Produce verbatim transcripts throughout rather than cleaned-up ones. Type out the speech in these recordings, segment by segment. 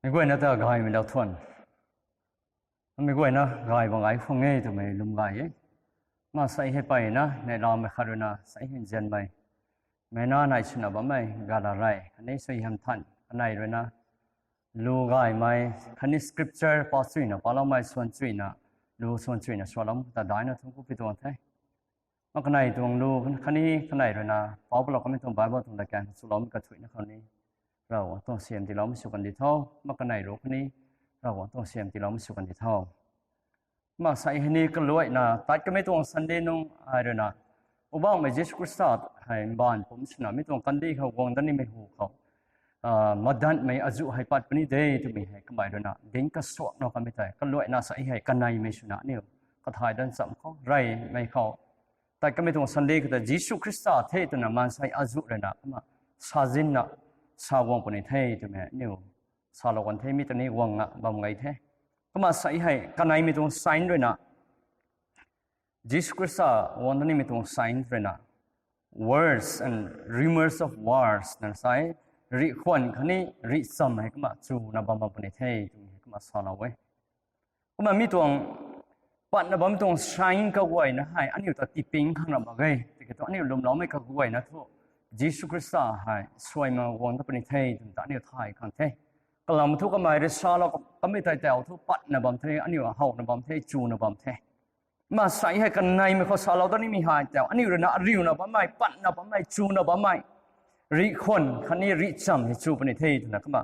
Mei guayna ta gaymei lau thuan. Mei guayna gay bang ai khwang e twmei lwm gay e. Kumna sa hei peyna neihlamei khat ruina sa hei nzianmei, meic na nai swna bammei gala rey khatni suaihiam than kanei ruina lu gaymei khatni scripture pa chuyna paloumei suan chuyna, lu suan chuyna sualoumei ta daina thungc ku pi tuang the. Mak kanei tuang lu khatni kanei ruina pau palou kamei tuang Bible tuang latkaeng swloumei kathuicna khou ni Ravguangc tuang siam tiiloumei sw kandi tho. Mak kanei ru khatni Ravguangc tuang siam tiiloumei sw kandi tho. Mak sa hei ni kaluaina tat kamei tuang Sunday nung ai ruina Poubauhmei Jisu Khrista hei mbaanv pumc swna mi tuang kandih khou guang dat nimei hu khou madanhmei azuh hei pat puni de twmei hei kamei ruina dinc kasuakna kamei tei kaluaina sa hei kaneimei swna aniu kathay dan cham khou reymei khou tat kamei tuang Sunday khou ta Jisu Khrista the twna maansei azuh ruina kumna sazinna sa guang puni the twmei aniu salou kan the, mi ta ni guang na bam gay the. Kumna sa hei kaneimei tuang sign ruina Jisu Khrista guang dat nimei tuang sign ruina wars and rumors of wars na sa e, rih khwan khatni rih cham hei kumna chuna bam bam puni the twmei hei kumna salou e. Kumna mi tuang patna bammei tuang sign kaguayna hei aniu ta tiping khang ram mak ge. Tiki thu aniu lwmloumei kaguayna thu Jisu Khrista hei suai ma guang dat puni the twmei ta aniu thay khang the. Kalam thu kamei rui salou kamei tei tau thu patna bam the, aniu howna bam the, chuna bam the. Kumna sa hei kaneimei khou salou dat nimei hei tau aniu ruina ariuna bammei, patna bammei, chuna bammei rih khwan khatni rih cham hei chu puni the twna kumna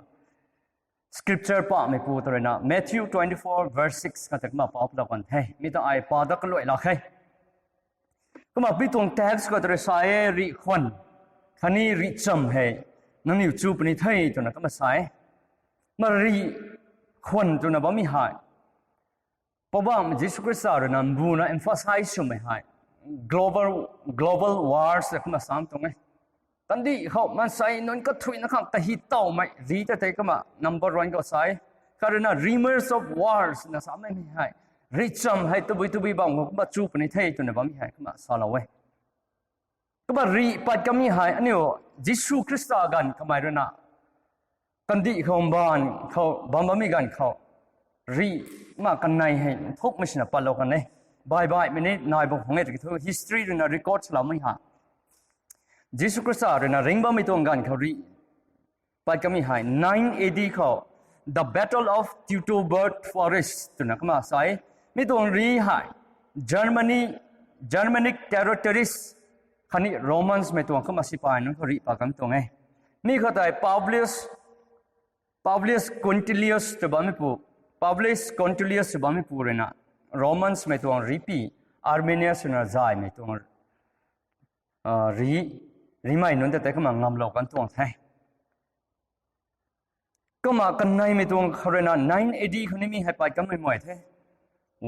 scripture pameipu ta ruina Matthew twenty-four verse six kata kumna pau palou kan the. Mi ta ai pa dat kaluai lak khe. Kumna mi tuang text khou ta rui sa e, rih khwan khatni rih cham hei nangniw chu puni the twna kumna sa e. Kumna rih khwan twna bammei hei Poubauhmei Jisu Khrista ruina mbuna emphasize swmei hei global, global wars kumna sam tuang e. Kandih khou maansei nunc kathuicna khang kahi towmei rih ta tei kumna number one khou sa e. Khat ruina rumors of wars na samei mi hei rih cham hei tabui tabui bam khou kumna chu puni the twna bammei hei kumna salou e. Kumna rih pat kamei hei aniu Jisu Khrista ganv kamei ruina kandih khou mbaanv khou bam bammei ganv khou rih kumna kanei hei nthukmei sina patlou kan e. Baih baihmei ni nai bam khang e tiki thu history ruina record saloumei ha Jisu Khrista ruina ringc bammei tuang ganv khou rih pat kamei hei nine A D khou The Battle of Teutoburg Forest twna kumna sa e. Mi tuang rih hei Germany, Germanic territories khatni Romans mei tuang kumna sipai nunc khou rih pat kamei tuang e. Mi khou tei Publius, Publius Quintilius tw bammeipu, Publius Quintilius tw bammeipu ruina Romans mei tuang rihpui Arminius ruina zaymei tuang rih, rihmei nunc ta tei kumna ngamlou kan tuang the. Kumna kaneimei tuang khou ruina nine A D khou ni mi hei pat kanmei mei the.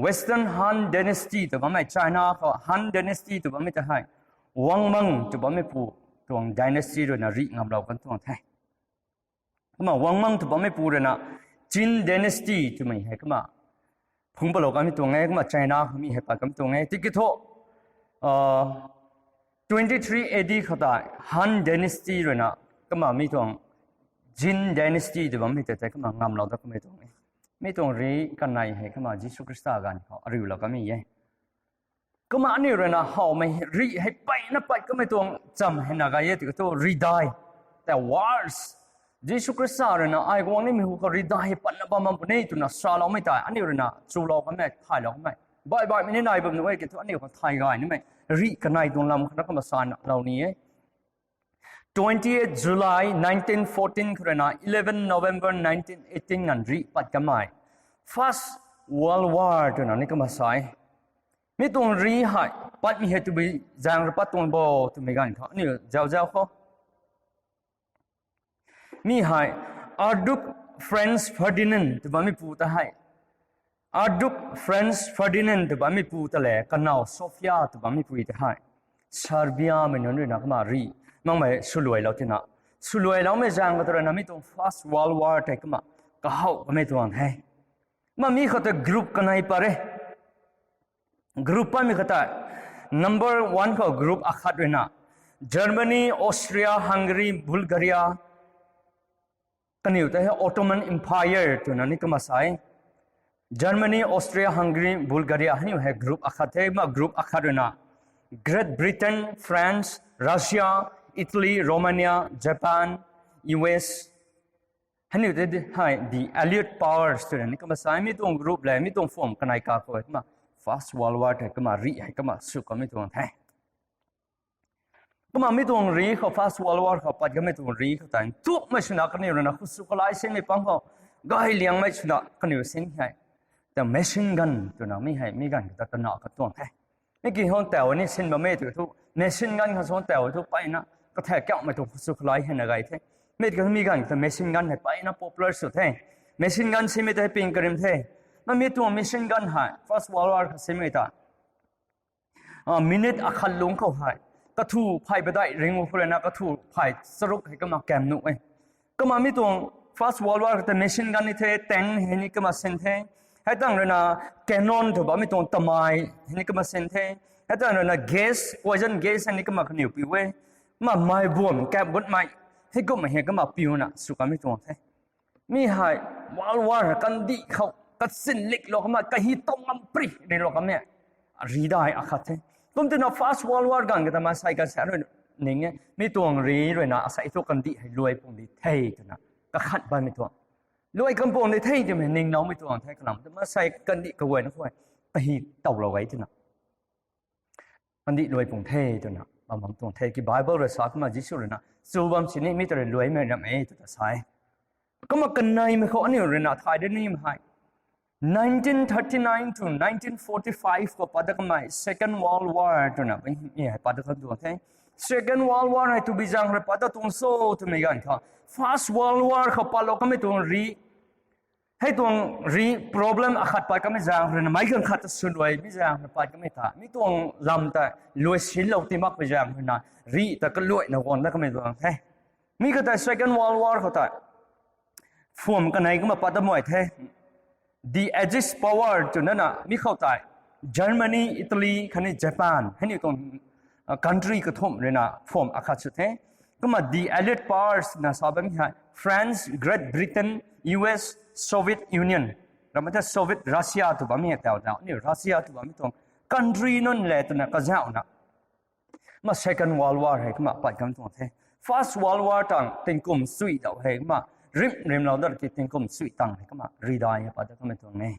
Western Han Dynasty tw bammei China khou Han Dynasty tw bammei ta hei Wang Mang tw bammeipu tuang dynasty ruina rih ngamlou kan tuang the. Kumna Wang Mang tw bammeipu ruina Qin Dynasty twmei hei kumna phungc palou kanmei tuang e, kumna China khou mi hei pat kanmei tuang e. Tiki thu twenty-three A D khou tei Han Dynasty ruina kumna mi tuang Jin Dynasty tw bammei tei tei kumna ngamlou dat kamei tuang e. Mi tuang rih kanei hei kumna Jisu Khrista ganv khou ariulou kanmei e. Kumna aniu ruina howmei rih hei peyna pat kamei tuang cham hei na gay e tiki thu rih dai, the wars. Jisu Khrista ruina ai guang nimei hu khou rih dai hei patna bam bam puni twna saloumei tei aniu ruina chulou kanmei, thaylou kanmei baih baihmei ni nai bam nuh e ki thu aniu khou thay gay nimei rih kanei tuang lam khou na kumna salou ni e. Twenty-eight July nineteen fourteen khou ruina eleven November nineteen eighteen nganv rih pat kanmei First World War twna ni kumna sa e. Mi tuang rih hei patmei hei tabui zaeng rui pat tuang bo twmei ganv khou aniu zauc zauc khou mi hei Archduke Franz Ferdinand tw bammeipu ta hei, Archduke Franz Ferdinand tw bammeipu ta le kanow Sophia tw bammeipu ta hei Serbia mei nunc ruina kumna rih makmei swluailou tina, swluailoumei zaeng khou ta ruina mi tuang First World War tei kumna kahow kamei tuang the. Kumna mi khou tei group kanei pat e. Group patmei khou tei number one khou group akhat ruina Germany, Austria, Hungary, Bulgaria, Kaniw ta hei Ottoman Empire twna ni kumna sa e. Germany, Austria, Hungary, Bulgaria hei niw hei group akhat the, kumna group akhat ruina Great Britain, France, Russia, Italy, Romania, Japan, U S, hei niw te hei the Allied Powers twna ni kumna sa e. Mi tuang group le mi tuang form kanei ka khou kumna First World War the kumna rih hei kumna sw kamei tuang the. Kumna mi tuang rih khou First World War khou pat kamei tuang rih khou tei nthukmei swna kaniw ruina khusu kalai sinmei pang khou gay liangmei swna kaniw sin hei the machine gun twna mi hei mi ganv kata tana katuang the. Mi ki hon tau ni sin bammei tu thu machine gun khou sw tau thu peyna kathe kauhmei tuang khusu kalai hei na gay the. Mi ka mi ganv kata machine gun hei peyna popular sw the. Machine gun simei tei ping karim the. Kumna mi tuang machine gun hei First World War khou simei ta minute akhat lungc khou hei kathu phay padeih ring khou ruina kathu phay charuk hei kumna kam nuh e. Kumna mi tuang First World War khou ta machine gun ni the, tank hei ni kumna sin the. Hei tang ruina cannon tw bammei tuang tamei hei ni kumna sin the. Hei tang ruina gas, poison gas hei ni kumna kaniw piu e. Kumna mei buam kap gutmei hei kumna hei kumna piuna sw kamei tuang the. Mi hei World War kandih khou kachin liklou kumna kahi tau ngam pri rilou kamei rih dai akhat the. Kum twna First World War ganv kata maansei kan sa rui ning e, mi tuang rih ruina asei thu kandih hei luai pung di the twna kakhat bammei tuang luai kan pung di the twmei ningloumei tuang the. Kalam tu maansei kandih kaguayna khou kahi towlou e twna kandih luai pung the twna bam bam tuang the. Ki Bible rui sa kumna Jisu ruina chu bam sini mi ta rui luaimei ram e twna sa e. Kumna kaneimei khou aniu ruina thay de nimei hei nineteen thirty-nine to nineteen forty-five khou pat da kamei Second World War twna mi hei pat da kan tuang the. Second World War hei tabui zaeng rui pat da tuang cho twmei ganv khou First World War khou patlou kamei tuang rih hei tuang rih problem akhat pat kamei zaeng ruina meic ganv khat ta sw luai mi zaeng rui pat kamei ta mi tuang lam ta luai sinlou ti makpui zaeng ruina rih ta kaluaina guang da kamei tuang the. Mi khou tei Second World War khou tei form kanei kumna pat da mei the. The Axis power twna na mi khou tei Germany, Italy khatni Japan hei ni tuang country kathumh ruina form akhat sw the. Kumna the Allied powers na sa bammei hei France, Great Britain, U S, Soviet Union, ramei the Soviet Russia tw bammei hei tau tau ni Russia tw bammei tuang country nunc le twna kazauhna kumna Second World War hei kumna pat kan tuang the. First World War tang tingkum sui dau hei kumna rim rimlou dat ki tingkum sui tang hei kumna rih dai hei pat da kamei tuang e.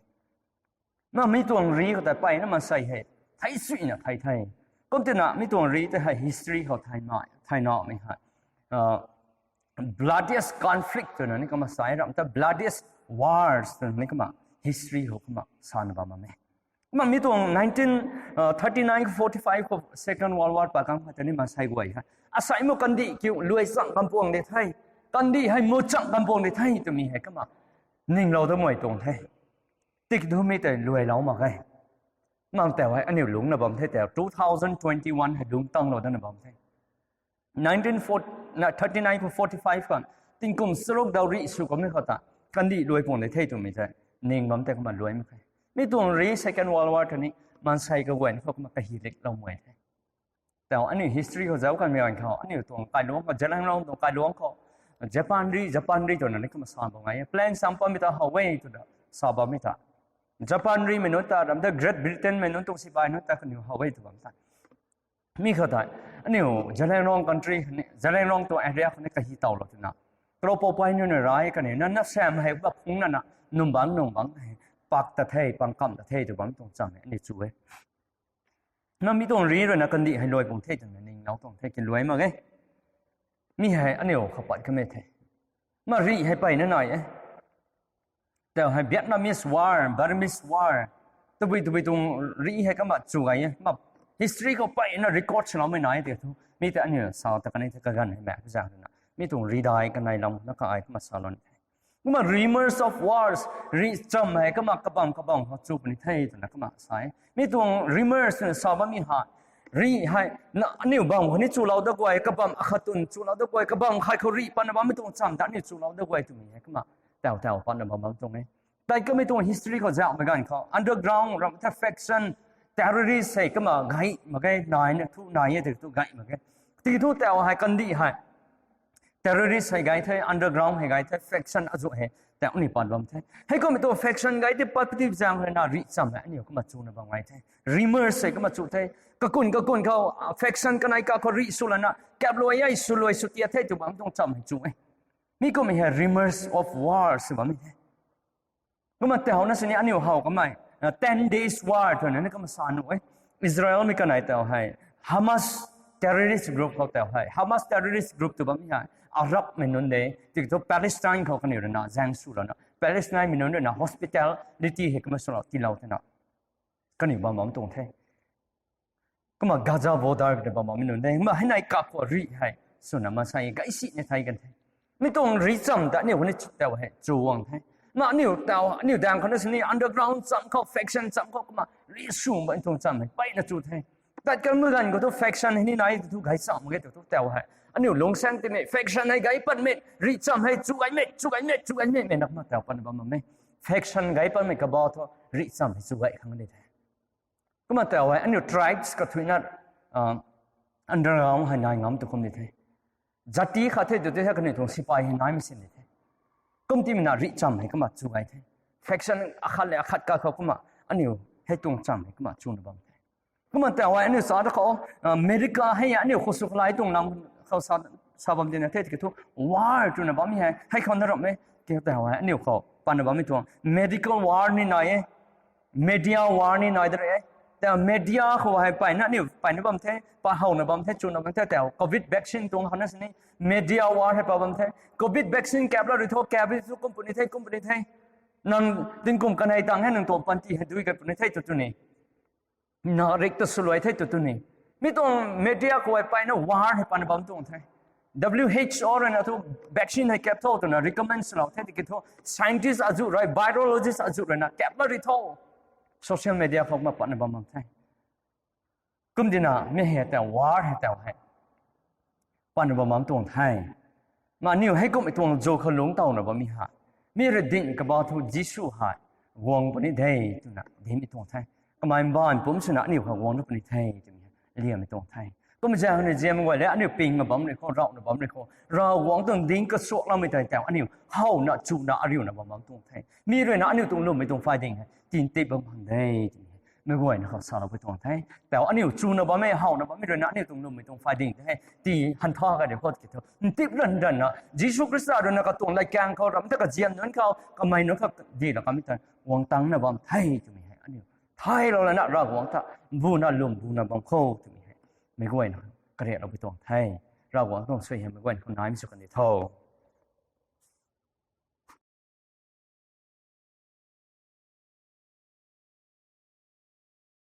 Kumna mi tuang rih khou tei peyna maansei hei thei suina thei the. Kum twna mi tuang rih tei hei history khou thei naumei hei bloodiest conflict twna ni kumna sa e, ramei ta bloodiest wars twna ni kumna history khou kumna sana bam bam e. Kumna mi tuang nineteen thirty-nine forty-five khou Second World War pat kang khou tei ni maansei guay hei asei mu kandih kiu luai chang kan puang de the, kandih hei mu chang kan puang de the twmei hei kumna ninglou da mei tuang the. Tiki thu mi tei luailou mak ge. Mang tau hei aniu lungcna bam the tau two thousand twenty-one hei lungc tanglou dana bam the. Nineteen thirty-nine khou forty-five khang tingkum charuk dau rih sw kamei khou ta kandih luai pung de the twmei tei ning bam tei kumna luai mak khe. Mi tuang rih Second World War ta ni maansei kaguayna khou kumna kahi liklou mei the. Tau aniu history khou zauc kanmei ganv khou aniu tuang kailuangc khou Zeliangrong tuang kailuangc khou Japan rih, Japan rih twna ni kumna sa bam ngai e. Plan sam pammei ta how e twna sa bammei ta Japan rihmei nunc ta ramei ta Great Britain mei nunc tuang sipai nunc ta kaniw how e tw bam ta mi khou tei aniu Zeliangrong country, Zeliangrong tuang area khou ni kahi towlou twna Karaupoupai nunc na rai kaniw na na sam hei ba phungc nana num bangc num bangc hei pak ta the, pang kam ta the tw bam tuang cham e aniu chu e. Na mi tuang rih ruina kandih hei luai pung the twna ninglou tuang the ki luai mak ge. Mi hei aniu khou pat kamei the. Kumna rih hei peyna nai e. Tau hei Vietnamese War, Burmese War, tabui tabui tuang rih hei kumna chu gay e. Kumna history khou peyna record swloumei nai e tei thu mi tei aniu sa ta kanei the kaganv hei mak zaeng ruina mi tuang rih dai kanei lam na ka ai kumna salou ni the. Kumna rumors of wars, rih cham hei kumna kabam kabam khou chu puni the twna kumna sa e. Mi tuang rumors twna sa bammei hei rih hei aniu bam khou ni chulou da guay, kabam akhat tun chulou da guay, kabam khat khou rih patna bammei tuang cham ta aniu chulou da guay twmei hei kumna tau tau patna bam bam tuang e. Tei kamei tuang history khou zauhmei ganv khou underground ramei ta faction, terrorist hei kumna gay mak ge, naina thu nai e tei thu gay mak ge. Tiki thu tau hei kandih hei Terrorist hei gay the, underground hei gay the, faction azuh hei tau aniu pat bam the. Heikummei tuang faction gay tei pat pati zaeng ruina rih cham hei aniu kumna chuna bam gay the. Rumors hei kumna chu the. Kakun kakun khou faction kanei ka khou rih sw lana kapluai ai swluai sw tia the tw bam tuang cham hei chu e. Mi kummei hei rumors of war sw bammei the. Kumna tau na sini aniu how kamei ten days war twna ni kumna sa nuh e. Israelmei kanei tau hei Hamas terrorist group khou tau hei, Hamas terrorist group tw bammei hei Arabmei nunc de, tiki thu Palestine khou kaniw ruina zaeng sw lana Palestinemei nunc ruina hospitality hei kumna swlou tiilou twna kaniw bam bam tuang the. Kumna Gaza border kaniw bam bammei nunc de, kumna hei nai kak khou rih hei swna maansei gay si ni thei kan the. Mi tuang rih cham ta aniu kaniw tau hei chu guang the. Kumna aniu tau aniu daeng khou na sini underground cham khou, faction cham khou kumna rih sw bam tuang cham hei mpeyna chu the. Tat kanmei ganv khou thu faction hei ni nai thu gay cham mak ge tw thu tau hei aniu lungsaeng timei faction hei gay patmei, rih cham hei chu gaymei, chu gaymei, chu gaymei mei na kumna tau pat bam bammei. Faction gay patmei kabah thu rih cham hei chu gay khang ni the. Kumna tau hei aniu tribes kathuina underground hei nai ngam tu kum ni the. Jati khat the tw tei hei kaniw tuang sipai hei naimei sin ni the. Kum timei na rih cham hei kumna chu gay the. Faction akhat le akhat ka khou kumna aniu hei tuang cham hei kumna chuna bam the. Kumna tau hei aniu sa ta khou America hei aniu khou sw kalai tuang lam khou sa bam tina the tiki thu war twna bammei hei hei khou na ramh e. Tau hei aniu khou patna bammei tuang medical war ni nai e. Media war ni nai de re. Tau media khou hei mpeyna aniu mpeyna bam the, pa howna bam the, chuna bam the. Tau covid vaccine tuang khou na sini media war hei pat bam the. Covid vaccine kap la rui tho, kap rui thu kum puni the, kum puni the. Nang tingkum kanei tang hei nang tuang panty hei dui kap puni the tw tu ni, na rik ta swluai the tw tu ni. Mi tuang media khou hei mpeyna war hei patna bam tuang the. W H O ruina thu vaccine hei kap tho twna recommend swlou the tiki thu scientist azuh rui, virologist azuh ruina kap la rui tho. Social media khou kumna patna bam bam the. Kum dina mi hei tau war hei tau hei patna bam bam tuang the. Kumna aniu heikummei tuang zu khou lungc tawna bammei hei mi rui ding kabah thu Jisu hei guang puni de twna dinmei tuang the. Kamei mbaanv pumc swna aniu khou guang na puni the twmei hei liammei tuang the. Kum zaeng ni ziammei guay le aniu pingna bam rui khou, rauhna bam rui khou Ravguangc tuang ding kasuakloumei tei tau aniu howna chuna ariuna bam bam tuang the. Mi ruina aniu tuang lwmmei tuang phay ding hei tintip bam khang de twmei hei meic guayna khou saloupui tuang the. Tau aniu chuna bammei, howna bammei ruina aniu tuang lwmmei tuang phay ding tei hei ti hantha ka de khou tiki thu ntip ranv ranvna Jisu Khrista ruina katuang latkaeng khou, ramh ta kaziam nunc khou, kamei nunc khou di la kamei ta guang tangna bam the twmei hei aniu thaylou lana Ravguangc ta buna lwm buna bam khou twmei hei meic guayna kariakloupui tuang the. Ravguangc tuang suai hei meic guayna khou naimei sw kan di tho.